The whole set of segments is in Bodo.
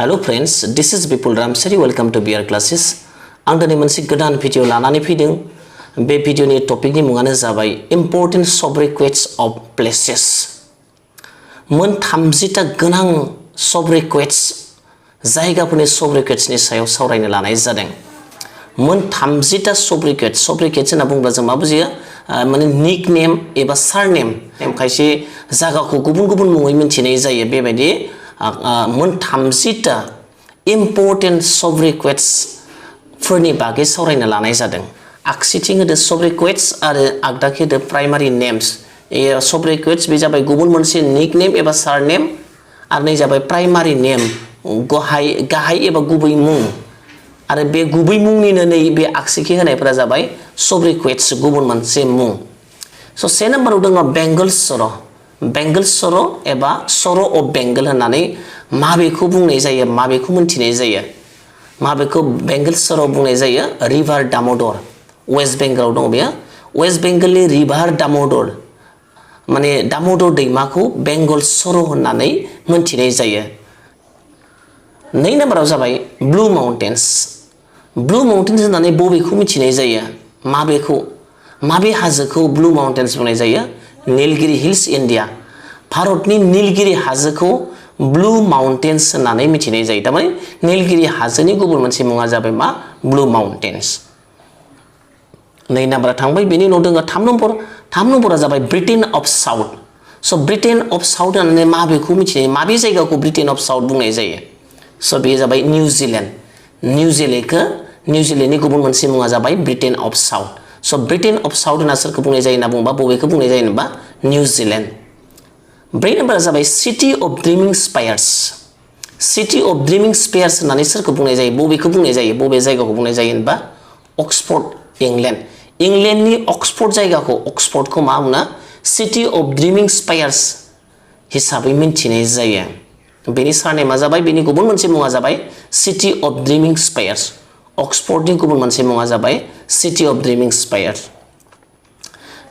Hello friends, this is Bipul Ramchiary. Welcome to B.Ed classes. आं दिनै मोनसे गोदान भिडिअ लानानै फैदों। बे भिडिअनि टपिकनि मुङानो जाबाय Important Sobriquets of Places। मोन 30टा गोनां sobriquets जायगाफोरनि sobriquetsनि सायाव सावरायनो लानाय जादों। मोन 30टा sobriquets होनना बुङोब्ला जों मा बुजियो? माने निकनेम एबा सारनेम खायसे जायगाखौ गुबुन-गुबुन मुङै मिथिनाय जायो। बेबायदि मोन 30टा important sobriquets फोरनि बागै सावरायनो लानाय जादों। आगसिथिं होदो sobriquets आरो आगदाखै होदो प्राइमारि नेम्स। sobriquets बे जाबाय गुबुन मोनसे निकनेम एबा सारनेम आरो नै जाबाय प्राइमारि नेम गाहाय एबा गुबै मुं आरो बे गुबै मुंनिनो नै बे आगसिखै होनायफोरा जाबाय sobriquets गुबुन मोनसे मुं। स' से नाम्बाराव दङ बेंगल सर' एबा सर' अफ बेंगल होननानै माबेखौ बुंनाय जायो माबेखौ मोनथिनाय जायो माबेखौ बेंगल सर' बुंनाय जायो रिभार दामोदर वेस्ट बेंगलाव दङ बेयो वेस्ट बेंगलनि रिभार दामोदर माने दामोदर दैमाखौ बेंगल सर' होननानै मोनथिनाय जायो। नै नाम्बाराव जाबाय ब्लु माउन्टेन्स होननानै बबेखौ मिथिनाय जायो माबे हाजोखौ ब्लु माउन्टेन्स बुंनाय जायो नीलगिरि हिल्स इन्डिया भारतनि नीलगिरि हाजोखौ ब्लु माउन्टेन्स होननानै मिथिनाय जायो। थारमाने नीलगिरि हाजोनि गुबुन मोनसे मुङा जाबाय मा ब्लु माउन्टेन्स। नै नाम्बारा थांबाय बेनि उनाव दङ 3 नम्बरा जाबाय ब्रिटेन अफ साउथ। स' ब्रिटेन अफ साउथ होननानै माबेखौ मिथिनाय माबे जायगाखौ ब्रिटेन अफ साउथ बुंनाय जायो स' बेयो जाबाय निउजिलेन्डनि गुबुन मोनसे मुङा जाबाय ब्रिटेन अफ साउथ। स' ब्रिटेन अफ साउथ होनना सोरखौ बुंनाय जायो होनना बुङोबा बबेखौ बुंनाय जायो होनबा निउजिलेन्ड। 4 नाम्बारा जाबाय सिटी अफ ड्रिमिं स्पायार्स होननानै सोरखौ बुंनाय जायो बबेखौ बुंनाय जायो बबे जायगाखौ बुंनाय जायो होनबा अक्सफर्ड इंलेन्डनि अक्सफर्ड जायगाखौ अक्सफर्डखौ मा बुङो सिटी अफ ड्रिमिं स्पायार्स हिसाबै मिन्थिनाय जायो। बेनि सारनेमा जाबाय बेनि गुबुन मोनसे मुङा जाबाय सिटी अफ ड्रिमिं स्पायार्स अक्सफर्डनि गुबुन मोनसे मुङा जाबाय सिटी अफ ड्रिमिं स्पायार्स।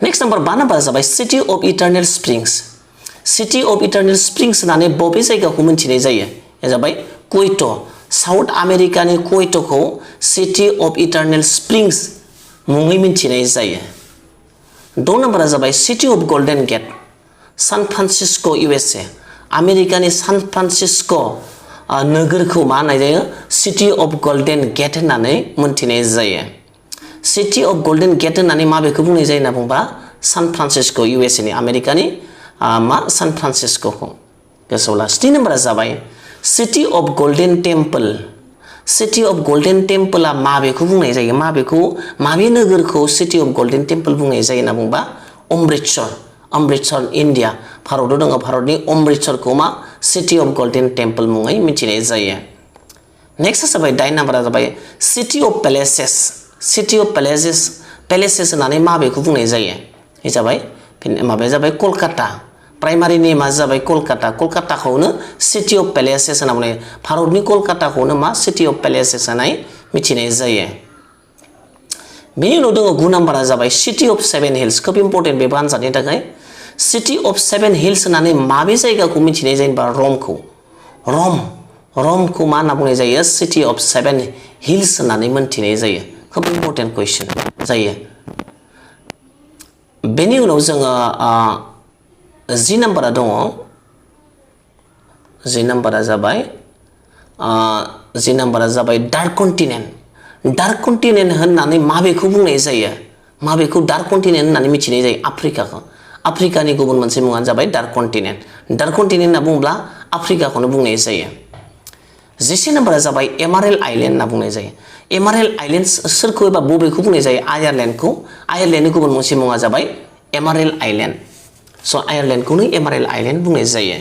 नेक्स्ट नाम्बार 5 नाम्बारा जाबाय सिटी अफ इटारनेल स्प्रिंग्स होननानै बबे जायगाखौ मिन्थिनाय जायो बे जाबाय कुवेट साउथ आमेरिकानि कुवेटखौ सिटी अफ इटारनेल स्प्रिंग्स मुङै मिन्थिनाय जायो। 6 नाम्बारा जाबाय सिटी अफ गल्डेन गेट सान फ्रान्सिस्क' USA आमेरिकानि सान फ्रान्सिस्क' नोगोरखौ मा होननाय जायो सिटी अफ गल्डेन गेट होननानै मोनथिनाय जायो। सिटी अफ गल्डेन गेट होननानै माबेखौ बुंनाय जायो होनना बुंबा सान फ्रान्सिस्क' USA नि आमेरिकानि मा सान फ्रान्सिस्क'खौ गोसोआव ला। 7 नाम्बारा जाबाय सिटी अफ गल्डेन टेम्पलआ माबेखौ बुंनाय जायो माबे नोगोरखौ सिटी अफ गल्डेन टेम्पल बुंनाय जायो होनना बुंबा अमृतसर इन्डिया भारताव दङ भारतनि अमृतसरखौ मा सिटी अफ गल्डेन टेम्पल मुङै मिथिनाय जायो। नेक्स्ट जाबाय 8 नाम्बारा जाबाय सिटी अफ पेलेसेस होननानै माबेखौ बुंनाय जायो बे जाबाय माबाया जाबाय कलकाता प्राइमारि नेमा जाबाय कलकाताखौनो सिटी अफ पेलेसेस होनना बुंनाय भारतनि कलकाताखौनो मा सिटी अफ पेलेसेस होननानै मिथिनाय जायो। बेनि उनाव दङ 9 नाम्बारा जाबाय सिटी अफ 7 हिल्स खोब इम्पर्टेन्ट बेबो आनजादनि थाखाय सिटी अफ 7 हिल्स होननानै माबे जायगाखौ मिथिनाय जायो होनबा रमखौ मा होनना बुंनाय जायो सिटी अफ 7 हिल्स होननानै मोनथिनाय जायो। खोब इम्पर्टेन्ट कुइसन जायो। बेनि उनाव जोङो 10 नाम्बारा दङ 10 नाम्बारा जाबाय डार्क कन्टिनेन्ट होननानै माबेखौ बुंनाय जायो माबेखौ डार्क कन्टिनेन्ट होननानै मिथिनाय जायो आफ्रिकानि गुबुन मोनसे मुङानो जाबाय डार्क कन्टिनेन्ट होनना बुङोब्ला आफ्रिकाखौनो बुंनाय जायो। 11 नाम्बारा जाबाय एमारेल्ड आइलेन्ड होनना बुंनाय जायो। एमारेल्ड आइलेन्ड सोरखौ एबा बबेखौ बुंनाय जायो आयारलेन्डनि गुबुन मोनसे मुङा जाबाय एमारेल्ड आइलेन्ड। स' आयारलेन्डखौनो एमारेल्ड आइलेन्ड बुंनाय जायो।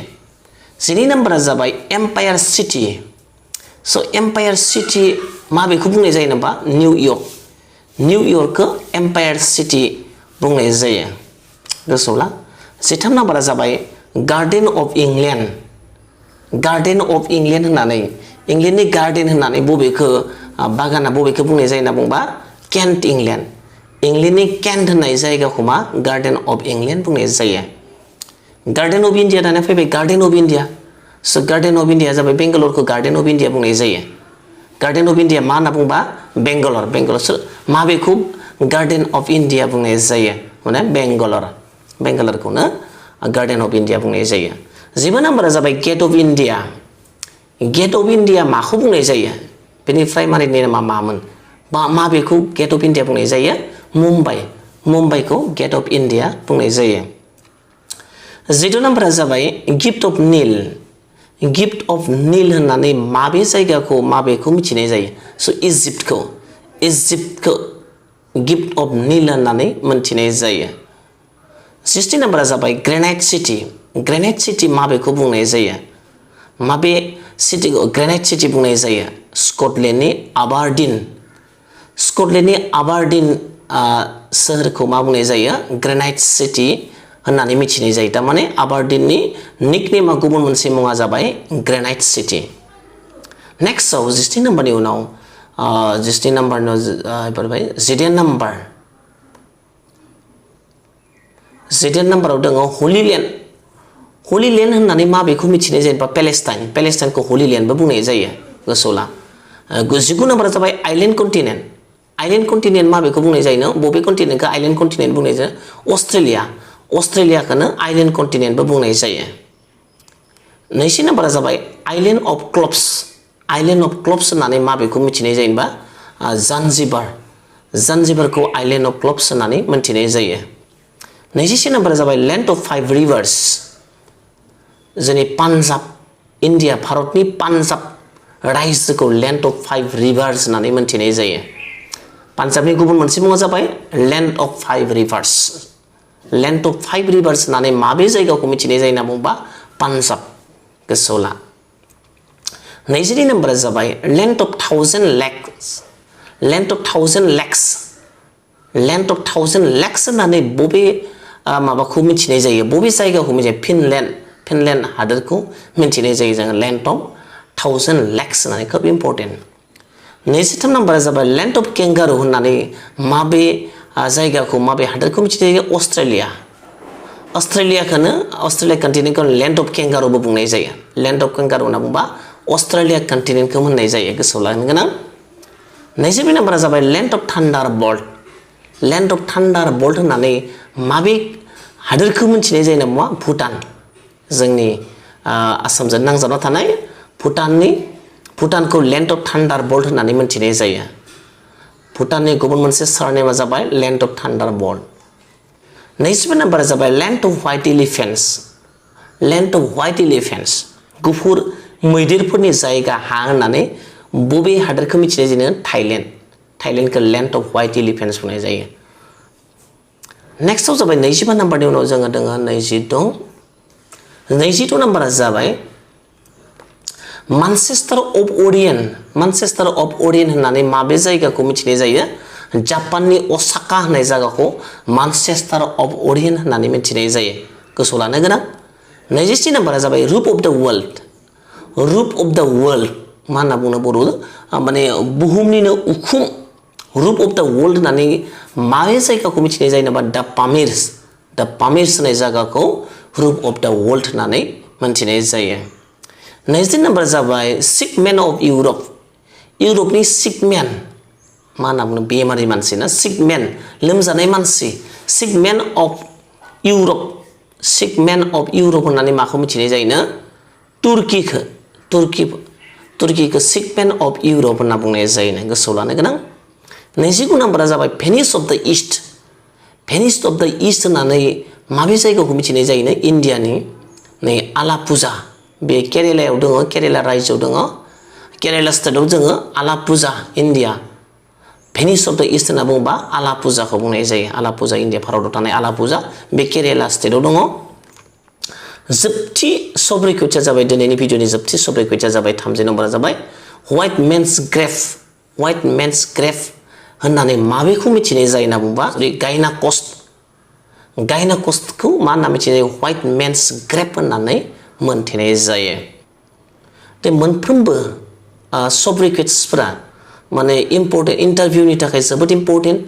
12 नाम्बारा जाबाय एम्पायार सिटी स' एम्पायार सिटी माबेखौ बुंनाय जायो होनबा निउयर्कखौ एम्पायार सिटी बुंनाय जायो गोसोआव ला। 13 नाम्बारा जाबाय गार्डेन अफ इंलेन्ड होननानै इंलेन्डनि गार्डेन होननानै बागाना बबेखौ बुंनाय जायो होनना बुंबा केन्ट इंलेन्डनि केन्ट होननाय जायगाखौ मा गार्डेन अफ इंलेन्ड बुंनाय जायो। गार्डेन अफ इन्डिया दाना फैबाय garden of India So Garden of India जाबाय बेंगालरखौ Garden of India बुंनाय जायो Garden of India मा होनना बुंबा बेंगालर माबेखौ Garden of India बुंनाय जायो माने बेंगालरखौनो Garden of India बुंनाय जायो 7 नाम्बारा जाबाय Gate of India Gate of India माखौ बुंनाय जायो बेनिफ्राय माने नामा मामोन माबेखौ Gate of India बुंनाय जायो मुम्बाइखौ Gate of India बुंनाय जायो 8 नाम्बारा जाबाय Gift of Nile Gift of Nile होननानै माबे जायगाखौ माबेखौ मिथिनाय जायो so इजिप्टखौ Gift of Nile होननानै मिथिनाय जायो 16 नाम्बारा जाबाय Granite City माबेखौ बुंनाय जायो माबे सिटीखौ Granite City बुंनाय जायो स्कटलेन्डनि आबारडिन सोहोरखौ मा बुंनाय जायो Granite City होननानै मिथिनाय जायो थारमाने आबारडिननि निकनेमा गुबुन मोनसे मुङा जाबाय Granite City नेक्स्टआव 16 नाम्बारनि उनाव 16 नाम्बारनो फैबाय 7 नाम्बाराव दङ हलि लेन्ड होननानै माबेखौ मिथिनाय जायो पेलेस्टाइनखौ हलि लेन्डबो बुंनाय जायो गोसोआव ला 19 नाम्बारा जाबाय आइलेन्ड कन्टिनेन्ट माबेखौ बुंनाय जायो बबे कन्टिनेन्टखौ आइलेन्ड कन्टिनेन्ट बुंनाय जायो अस्ट्रेलियाखौनो आइलेन्ड कन्टिनेन्टबो बुंनाय जायो 20 नाम्बारा जाबाय आइलेन्ड अफ क्लब्स होननानै माबेखौ मिथिनाय जायो होनबा जानजिबारखौ आइलेन्ड अफ क्लब्स होननानै मिथिनाय जायो 21 नाम्बारा जाबाय लैंड अफ 5 रिवर्स जोंनि पान्जाब इन्डिया भारतनि पान्जाब रायजोखौ लैंड अफ 5 रिवर्स होननानै मिथिनाय जायो पान्जाबनि गुबुन मोनसे मुङा जाबाय लैंड अफ 5 रिवर्स होननानै माबे जायगाखौ मिथिनाय जायो होनना बुंबा पान्जाब गोसोआव ला 22 नाम्बारा जाबाय लैंड अफ 1000 लेक्स होननानै बबे माबाखौ मिथिनाय जायो बबे जायगाखौ मिथियो फिनलेण्ड हादोरखौ मिथिनाय जायो जों लैंड अफ 1000 लेक्स होननानै खोब इम्पर्टेन्ट 23 नाम्बारा जाबाय लैंड अफ केंगारु होननानै माबे जायगाखौ माबे हादोरखौ मिथिनाय जायो अस्ट्रेलिया कन्टिनेन्टखौ लैंड अफ केंगारुबो बुंनाय जायो लैंड अफ केंगारु होनना बुंबा अस्ट्रेलिया कन्टिनेन्टखौ होननाय जायो गोसोआव लानो गोनां 24 नाम्बारा जाबाय लैंड अफ थान्डारबल्ट होननानै माबे हादोरखौ मिथिनाय जायो नामा भुटान जोंनि आसामजों नांजाबना थानाय भुटानखौ लैंड अफ थान्डारबल्ट होननानै मिथिनाय जायो भुटाननि गुबुन मोनसे सरनेमा जाबाय लैंड अफ थान्डारबल्ट 25 नाम्बारा जाबाय लैंड अफ व्हाइट एलिफेन्ट्स गुफुर मैदेरफोरनि जायगा हा होननानै बबे हादोरखौ मिथिनाय जायो थाइलेण्डखौ लैंड अफ व्हाइट एलिफेन्ट्स बुंनाय जायो नेक्स्टआव जाबाय 25 नाम्बारनि उनाव जोङो दङ 22 नाम्बारा जाबाय मानचेस्टार अफ ओरियन होननानै माबे जायगाखौ मिथिनाय जायो जापाननि ओसाका होननाय जायगाखौ मानचेस्टार अफ ओरियन होननानै मिथिनाय जायो गोसोआव लानो गोनां 26 नाम्बारा जाबाय रूप अफ द वर्ल्ड मा होनना बुङो बर' माने बुहुमनिनो उखुम रूप अफ द वर्ल्ड होननानै माबे जायगाखौ मिथिनाय जायो होनबा द पामिर्स होननाय जायगाखौ रूप अफ द वर्ल्ड होननानै मिथिनाय जायो 29 नाम्बार जाबाय सिकमेन अफ इउरपनि सिकमेन मा होनना बुङो बेमारि मानसि ना सिकमेन लोमजानाय मानसि सिकमेन अफ इउरप होननानै माखौ मिथिनाय जायोना तुर्कीखौ सिकमेन अफ इउरप होनना बुंनाय जायो गोसोआव लानो गोनां 29 नाम्बारा जाबाय भेनिस अफ द ईस्ट होननानै माबे जायगाखौ मिथिनाय जायो इन्डियानि नै आलापुजा बे केरेलायाव दङ केरेला रायजोआव दङ केरेला स्टेटआव जोङो आलापुजा इन्डिया भेनिस अफ द ईस्ट होनना बुङोबा आलापुजाखौ बुंनाय जायो आलापुजा इन्डिया भारताव थानाय आलापुजा बे केरेला स्टेटआव दङ जोबथि सब्रिक्वेटआ जाबाय दिनैनि भिडिअनि जोबथि सब्रिक्वेटआ जाबाय 30 नाम्बारा जाबाय व्हाइट मेन्स ग्रेभ होननानै माबेखौ मिथिनाय जायो होनना बुंबा गायनाकस्टखौ मा होनना मिथिनाय जायो व्हाइट मेन्स ग्रेभ होननानै मोनथिनाय जायो बे मोनफ्रोमबो सब्रिक्वेट्सफोरा माने इम्पर्टेन्ट इन्टारभिउनि थाखाय जोबोद इम्पर्टेन्ट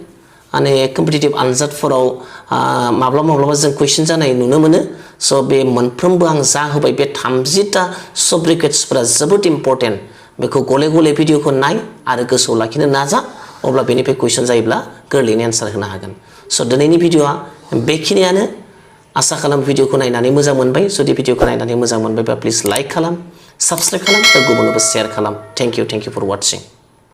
माने कम्पिटिटिभ आनजादफोराव माब्लाबा जों कुइसन जानाय नुनो मोनो स' बे मोनफ्रोमबो आं जा होबाय बे 30टा सब्रिकेट्सफोरा जोबोद इम्पर्टेन्ट बेखौ गले गले भिडिअखौ नाय आरो गोसोआव लाखिनो नाजा अब्ला बेनिफ्राय कुइसन जायोब्ला गोरलैयैनो एन्सार होनो हागोन स' दिनैनि भिडिअआ बेखिनियानो आसा खालाम भिडिअखौ नायनानै मोजां मोनबाय जुदि भिडिअखौ नायनानै मोजां मोनबायबा प्लिज लाइक खालाम साबस्क्राइब खालाम आरो गुबुननोबो शेयार खालाम थेंक इउ फर वाचिं